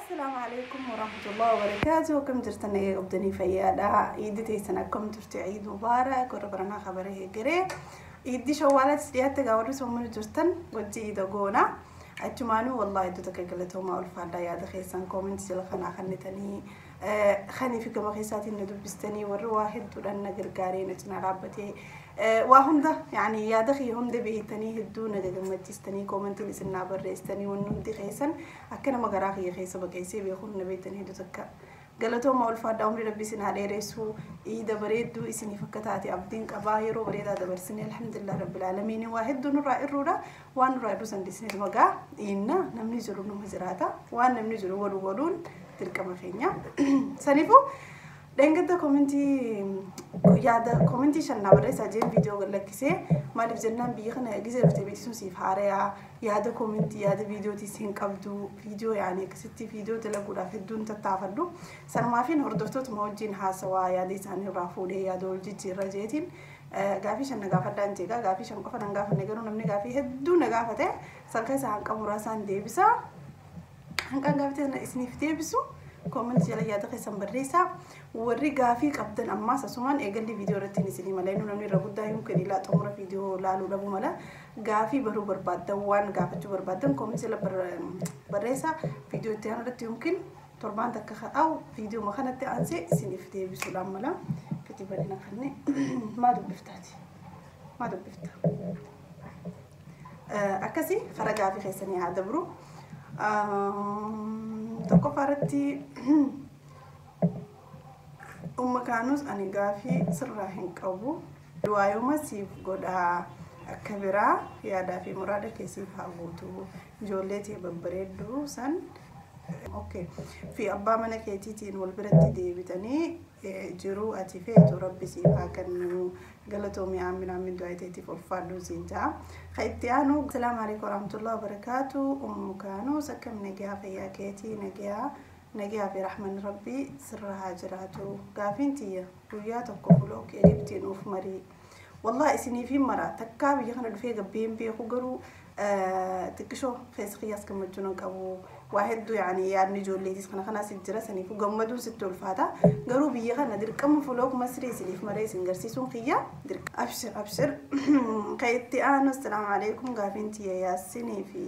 Assalaamu alaikum warahmatullahi wabarakaatu. Akkam jirtan? Nagaa qabdanii? Fayyaadha? Iiddi teessan akkam turte? Iid mubaarak. Warra baranaa kabara eegaree iiddi shawwaalaatti dhiyaatte gaa. Warri soomana jirtan wajji iida goona. Achumaanuu wallahi iddoo takka galatoomaa, ulfaadhaa. Yaada keessan comment jala kanaa kennitanii kanii fi gama keessaatiin na dubbistanii, warri waa hedduudhaan na gargaaree na cinaa dhaabbatee waa hunda yani yaada kiyya hunda beektanii hedduu na gammachiistanii, commentiin isin naa barreessitanii, wanni hundi keessan akka nama garaa kiyya keessa baqeessee beekuun na beektanii, hedduu takka galatooma, ulfaadhaa. Umrii rabbi isin haa dheeressu. Iida bareedduu isiniif akka taate abdiin qabaa. Yeroo bareedaa dabarsine, alhamdulillah rabbil aalamiin. Waa hedduu nurraa irruudha, waan nurraa irruu san disneet magaa inna namni jiru numa jiraata. Waan namni jiru godhu godhuun dirqama keenya. Saniifuu dheengadda commentii yaada commentii shan naa barreessaa jeen viidiyoo lakkisee. Maaliif jennaan, biyya kana gizee dhuftee beeksisuun siif haarayaa, yaada commentii yaada viidiyootiis hin qabdu. Viidiyoo yaani akkasitti viidiyoo dalaguudhaaf hedduun tattaafadhu. Sanumaafin hordoftootuma wajjin haasawaa, yaada isaanii irraa fuudhee yaada wal jijjiirra jeetiin gaafii shan na gaafadhaan jeegaa. Gaafii shan qofa nan gaafanne, garuu namni gaafii hedduu na gaafate. San keessa hanqa muraasaan deebisa. Hanqaan gaafii isiniif deebisu comment jala yaada keessan barreessaa. Warri gaafii qabdan ammaas asumaan eegalli viidiyoo irratti isinii mala. Inni namni irra guddaa yookiin ilaa xumura viidiyoo laaluu dhabuu mala. Gaafii baruu barbaaddan, waan gaafachuu barbaaddan comment jala barreessaa. Viidiyoo itti aanu irratti yookiin torbaan takka ka'awu viidiyoo kanatti aansee isiniif deebisuudhaan mala. Fiti bal'ina kanne maa dubbiftaati? Maa dubbifta? Akkasii karaa gaafii keessanii haa dabru. Tokkoffaa irratti, umma kaanus ani gaafii sirraa hin qabu. Du'aayuma siif godhaa, akka biraa yaadaa fi muraada kee siif haa guutu. Ijoollee tee babbareedduu san okay. Fi abbaa mana keetiitiin wal biratti deebitanii jiruu ati feetu rabbi siif haa kennu. Galatoomii, aamin aamin, du'aa teetiif ulfaadhu siin ja'a. Ka itti aanu, asalaamu alaikum warahmatullahi wabarakaatu. Ummu Kaanus, akkam nagaa fayyaa keetii? Nagaa nagaa fi rahman rabbii sirra haa jiraatu. Gaafiin tiyya, guyyaa tokko vlog edibtii nuuf marii. Wallahi isiniif hin mara. Takkaa biyya kana dhufee gabbeen beeku, garuu xiqqishoo keessa kiyyaas gammachuu nan qabu. Waa hedduu yaani yaadni ijoolleetis kana kanaas jira, saniifuu gammaduun sitti ulfaata. Garuu biyya kana dirqama vlog masrii isiniif maree isin garsiisuun kiyya dirqama. Abshir abshir. Ka itti aanu, assalaamu alaikum, gaafiin tiyya, Yaasinii fi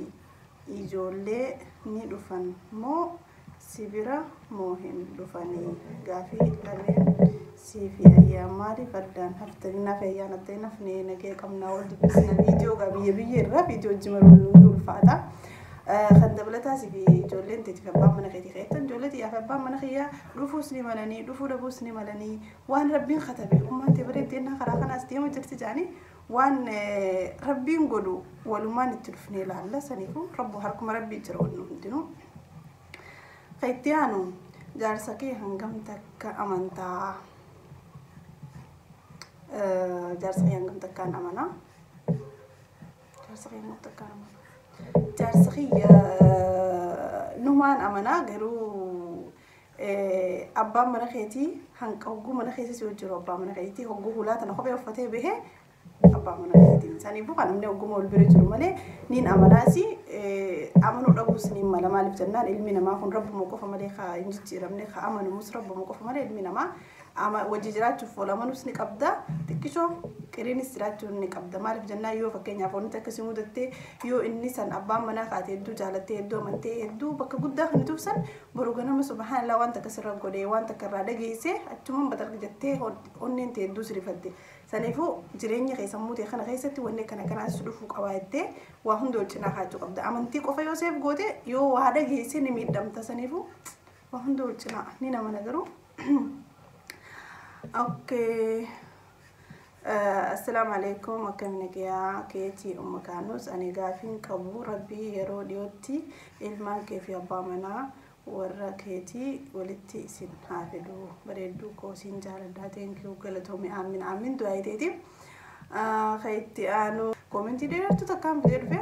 ijoollee ni dhufan moo sibira moo hin dhufanii? Gaafii lameen sii fi ayyaan maaliif addaan haftanii? Naaf ayyaan addaan hafnee nagee qabnaa, wal dubbisna. Viidiyoo gaa biyya biyya irraa viidiyoo wajji maruun ulfaata. Kan dabalataas fi ijoolleen teetiif abbaan mana keetii keettan, ijoollee xiyyaa fi abbaan mana kiyyaa dhufuus ni malanii, dhufuu dhabuus ni malanii. Waan rabbiin katabe, ummaan tee bareeddeenaa karaa kanaas deema jirti jedhanii, waan rabbiin godhu walumaan itti dhufnee ilaalla. Saniifuu rabbu harkuma rabbii jira wanni hundinuu. Ka itti aanu, jaarsa kee hangam takka amantaa? Jaarsa kee hangam takkaan amanaa? Jaarsa kee hangam takkaan amanaa? Jaarsa kiyya numaan amanaa, garuu abbaan mana keetii hanqa hogguu mana keessa si jiru, abbaa mana keetii hogguu hulaa tana kophee uffatee bahee abbaa mana keetii. Saniifuu kan namni hogguma wal bira jiru malee niin amanaasi, amanuu dhabuus niin mala. Maaliif jennaan, ilmi namaa kun rabbuma qofa malee ka hin jijjiiramne, ka amanumus rabbuma qofa malee. Ilmi namaa wajji jiraachuuf wal amanuus ni qabda, xiqqishoo qiriinis jiraachuun ni qabda. Maaliif jennaan, yoo fakkeenyaaf wanti akkasii mudattee, yoo inni san abbaan manaa kaate hedduu jaalattee, hedduu amantee, hedduu bakka guddaa kan san boru ganama subhaanallah wanta akkasirra godhee, wanta akka irraa dhageessee achumaan batalqa jettee onneen ta'e hedduu sirifatte. Saniifuu jireenya kee sammuu ta'e kana keessatti wanni akkana kanaas dhufuu qabaa jettee waa hunda wal cinaa kaachuu qabda. Amantii qofa yoo seef goote, yoo waa dhageesse ni miidhamta. Saniifuu waa hunda wal cinaa ni namana garuu. Okay. Assalaamu alaikum, akkam nagayaa keetii umma kaanus? Ani gaafiin qabu, rabbii yeroo dhiyootti ilmaan kee fi abbaa manaa warra keetii walitti isin haa fidu, bareedduu koo, siin jaaladhaa. Thank you, galatoomi, aamin aamin, du'aa teetiif. Ka itti aanu commentii dheertuu takkaan fidee dhufe.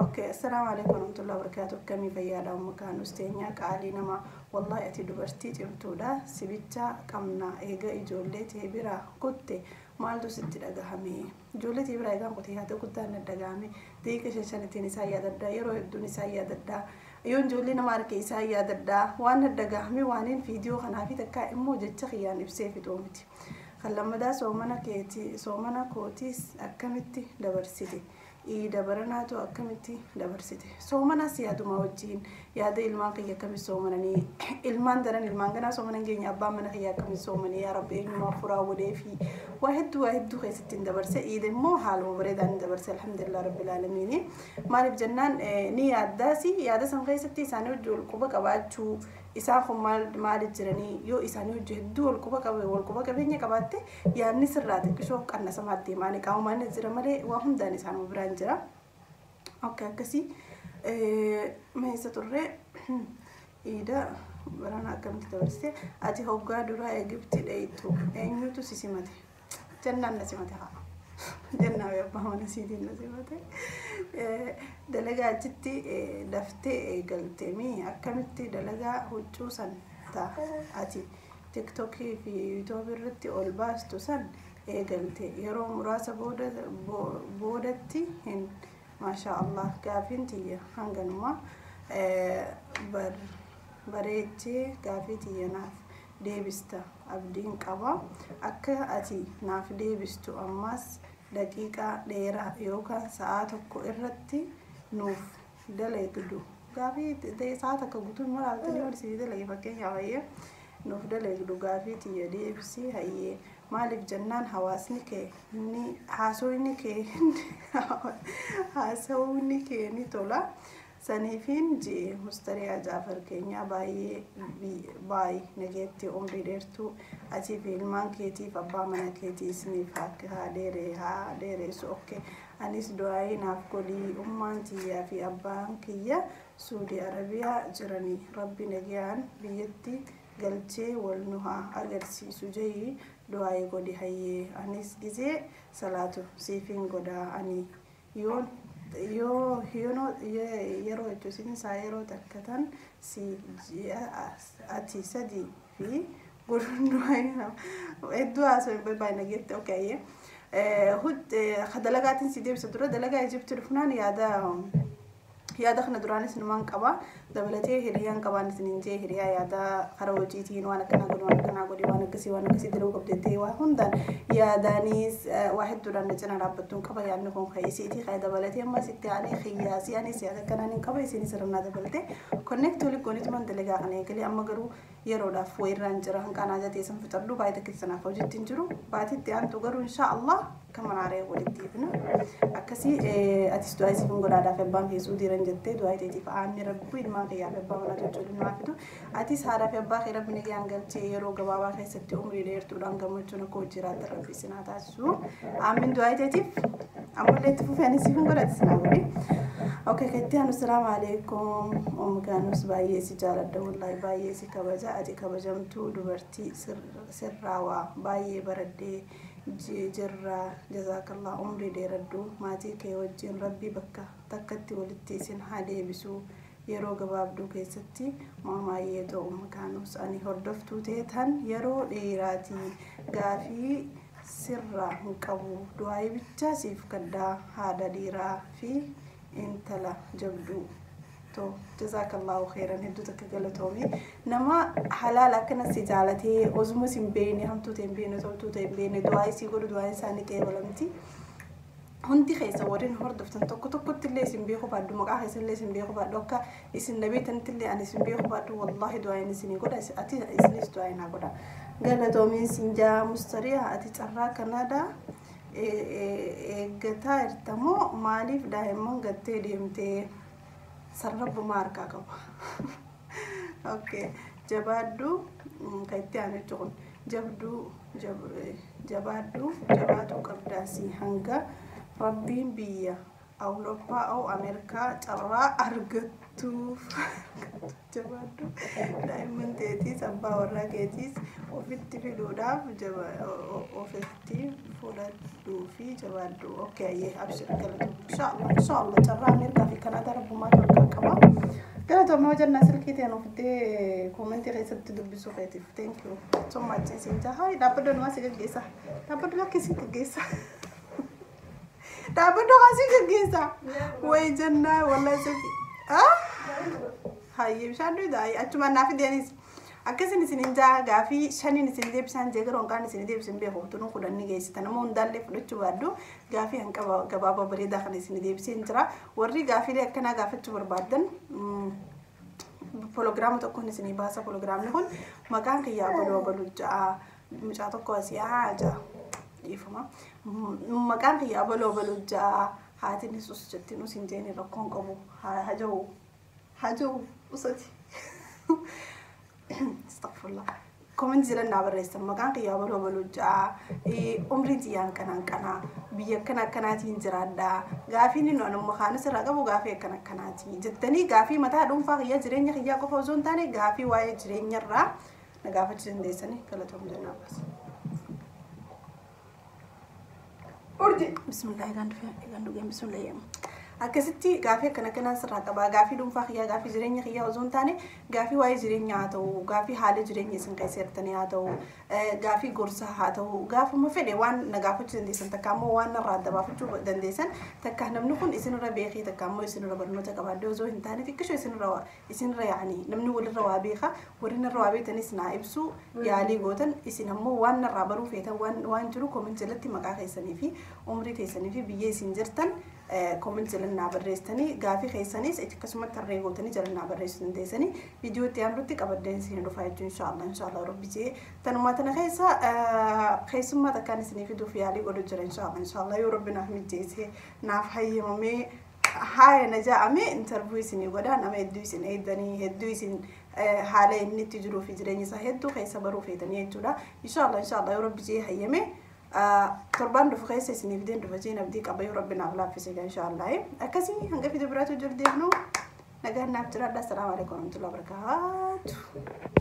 Okay, assalaamu alaikum warahmatullahi wabarakatuh. Akkamii fayyaadha umma kaanus teenya qaalii nama? Wallahi ati dubartii cimtuudha. Sibicha qabna. Eega ijoollee tee bira kutte maaltu sitti dhagahame? Ijoollee tee bira eegaan kute yaada guddaan na dhagahame. Daqiiqa shan shanittiin isaan yaadadha. Yeroo hedduun isaan yaadadha. Yoon ijoollee nama harka isaa yaadadhaa waan addagaahame waaniin viidiyoo kanaa fi takkaa immoo jecha kiyyaan ibsee fixuu miti. Kan lammadaa soomana keetii soomana kootiis akkamitti dabarsite? Iida baranaatu akkamitti dabarsite? Soomanas yaaduma wajjin yaada ilmaan kiyya akkamitti soomananii ilmaan daran ilmaan ganaa soomanan keenya abbaan mana kiyya akkamitti soomanii yaa rabbi eenyumaa furaa godhee fi waa hedduu keessatti hin dabarse. Iida immoo haaluma bareedaan hin dabarse alhamdulillah rabbil aalamiini. Maaliif jennaan ni yaaddaasi yaada san keessatti isaanii wajjin wal quba qabaachuu isaan kun maal jiranii yoo isaanii hojii hedduu wal quba qabe wal quba qabeenya qabaatte yaadni sirraa xiqqishoo qannasamaa deemaa ni qaamumaan jira malee waa hundaan isaanuma biraan jira. Okay akkasii meessa turree iida barana akkamitti dabarsite ati hoggaa duraa Egipti dheeytu eenyutu si simate? Jannaan na simate haa. Jannaa fi abbaa mana siitiin na simate. Dalagaa achitti daftee eegalte mii akkamitti dalagaa huccuu san ta'a ati tiktokii fi yuutuubii irratti ol baastu san eegalte yeroo muraasa boodatti hin maashaa Allah gaafiin tiyya hanganuma bareechee gaafii tiyya naaf deebista abdiin qaba akka ati naaf deebistu ammas daqiiqaa dheeraa yookaan sa'aa tokko irratti nuuf dalagdu gaafii sa'aa takka guutuu maraaltanii ol isinii dalage fakkeenyaaf hayyee nuuf dalagdu gaafii tiyya deebisii hayyee maaliif jennaan hawaasni kee ni haasawni kee haasawni kee ni tola saniifiin ji'e mustariyaa Jaafar keenyaa baay'ee baay'ee nageetti umrii dheertuu atii fi ilmaan keetiif abbaa mana keetii isiniif haa dheeressu okke anis du'aayii naaf godhii ummaan tiyyaa fi abbaan kiyya Suudii Arabiyaa jiranii rabbi nagayaan biyyatti galchee wal nu haa agarsiisu jehii du'aayii godhi hayyee anis gizee salaatu siifiin godhaa ani yoon yoo yeroo jechuun isaa yeroo takka tan si ati sadii fi godhun hedduu haasawin baay'ee nageetti okay dalagaatiin si deebisa dura dalagaa Ijiptii dhufnaan yaada kana duraanis numaan qaba dabalatee hiriyaan qabaan isiniin jee hiriyaa yaada karaa hojiitiin waan akkanaa godhi waan akkanaa godhi waan akkasii waan akkasii dalaguu qabdeettee waa hundaan yaadaanis waa hedduudhaan na cinaa dhaabbattuun qaba yaadni kun ka'isiitii ka'e dabalatee ammas itti aanee xiyyaasii anis yaada akkanaa nin qaba isinis sirnaa dabalatee konneektii waliin goonitumaan dalagaa kana eegalee amma garuu yeroodhaaf wayirraan jira hanqaanaa jatee san fixadhu baay'ee takka sanaaf hojiitti hin jiru baatiitti aantu garuu inshaa Allah kan manaaree walitti ifna akkasii atis du'aa isiif hin godhaadhaaf abbaan keessuu diiran jettee du'aa iteetiif aanni rabbi ilmaan kiyyaaf abbaa manaa jechuun naa fidu atis haadhaa fi abbaa kee rabbi nagaan galchee yeroo gabaabaa keessatti umrii dheertuudhaan gammachuun akka hojii rabbi isin haa taasisu aamin du'aa iteetiif ammallee itti fufee anis siif hin godha atis naa godhi. Okay, katti anu salaamu alaikum. Umgaanus baay'ee si jaaladha wallahi baay'ee si kabaja ati kabajamtuu dubartii sirraawaa baay'ee baraddee jirra jazaakallah umrii dheeradhu maatii kee wajjin rabbi bakka takkatti walitti isin haa deebisu yeroo gabaabduu keessatti maamaayyee ta'u umgaanus ani hordoftuu teetan yeroo dheeraatii gaafii sirraa hin qabu du'aayii bichaa siif kadhaa haadha dhiiraa fi intala jabduu to jazaakallahu khairan hedduu takka galatoomi nama halaala akkana si jaalatee osuma si hin beekne hamtuu ta'e hin beekne toltuu ta'e hin beekne du'aa isii godhu du'aan isaanii qeebalamti. Hundi keessa warreen hordoftan tokko tokkotti illee isin beeku baadhu maqaa keessa illee isin beeku baadhu akka isin na beektanitti illee ani isin beeku baadhu wallahi du'aan isinii godha ati isinis du'aa naa godha. Galatoomiin sin jaa mustariyaa ati carraa Kanaadaa eeggataa jirtamoo maaliif daa'imman gattee deemtee sarrabbumaa harkaa qaba. Okay jabaadhu kan itti aanu jechuun jabduu jabaadhu jabaatu qabdaasi hanga rabbiin biyya Awurooppaa oo Ameerikaa carraa argattuuf jabaadhu daa'imman teetiis abbaa warraa keetiis ofitti fiduudhaaf ofitti fudhadhuu fi jabaadhu. Okay ayyee abshir galatoom inshallah inshallah carraa Ameerikaa fi Kanaadaa rabbumaatu harkaa qaba. Galatoom yoo jennaa silkii ta'een ofittee koomentii keessatti dubbisuu keetiif thank you so much isin jaha dhaabbadhu numaa si gaggeessa dhaabbadhu lakki si gaggeessa. Dhaabbadhu asii gaggeessa. Way jennaa wallahi silkii. Hayyee bishaan dhuyda achumaan naaf fideenis. Akkasin isin jaa gaafii shaniin isin deebisan jee garuu hanqaan isin deebisin beeku tunuu kudhan ni geessitan nama hundaallee fudhachuu baaddu gaafii hanqa gabaabaa bareedaa kana isin deebisee jira. Warri gaafiilee akkanaa gaafachuu barbaaddan Poloogiraama tokkoon isinii baasa. Poloogiraamni kun maqaan kiyyaa abaluu abaluu ja'a. Mucaa tokko asii haa ja'a. Dhiifama. Maqaan kiyyaa abaluu abaluu ja'a. Haatiin us jettiin us hin jeeni rakkoon qabu. Haja'u. Haja'u usati. Astaghfirullah. Comment jiran naa barreessan maqaan kiyyaa abaluu abaluu ja'a. Umriin tiyyaan kanaan kanaa biyya akkana akkanaatiin jiraadha. Gaafiin inni anumma kaanis irraa qabu gaafii akkana akkanaati jettanii gaafii mataa dhuunfaa kiyyaa jireenya kiyyaa qofa osoo hin taane gaafii waa'ee jireenyarraa na gaafachuu dandeessanii galatoom jennaa baas. Urji. Bismillah egaan dhufee egaan dhugeen bismillah. Akkasitti gaafii akkana akkanaa sirraa qabaa. Gaafii dhuunfaa kiyyaa gaafii jireenya kiyyaa osoo hin taane gaafii waa'ee jireenyaa haa ta'u, gaafii haala jireenya isin keessa jirtanii haa ta'u, gaafii gorsaa haa ta'u, gaafuma fedhe waan na gaafachuu dandeessan takka immoo waan narraa adda baafachuu dandeessan takka namni kun isinirra beekee takka immoo isinirra barnoota qabaadde osoo hin taane xiqqishoo isinirra isinirra yaa'anii namni walirra waa beeka warri narra waa beektanis naa ibsuu yaalii gootan isin ammoo waan narraa baruu feetan waan jiru comment jalatti maqaa keessanii fi umrii keessanii fi biyya isin jirtan comment jala naa barreessitanii gaafii keessanis akkasumatti tarree gootanii jala naa barreessuu dandeessanii viidiyoo itti aanutti qabaddeen isin dhufa jechuun inshaallah inshaallah rabbi jee tanuma tana keessa keessummaa takkaan isinii fiduuf yaalii godhu jira inshaallah inshaallah yoo rabbi naaf mijjeessee naaf hayyamamee haaya na ja'ame interview isinii godha nama hedduu isin eeddanii hedduu isin haala inni itti jiruu fi jireenya isaa hedduu keessa baruu feetanii jechuudha inshaallah inshaallah yoo rabbi jee hayyame torbaan dhufu keessa isinii fideen dhufa jeen abdii qaba yoo rabbi naaf laaffise inshaallah akkasii hanga fide biraatu jiru deemnu nagaan naaf jiraadha. Assalaamu alaikum warahmatullahi wabarakaatu.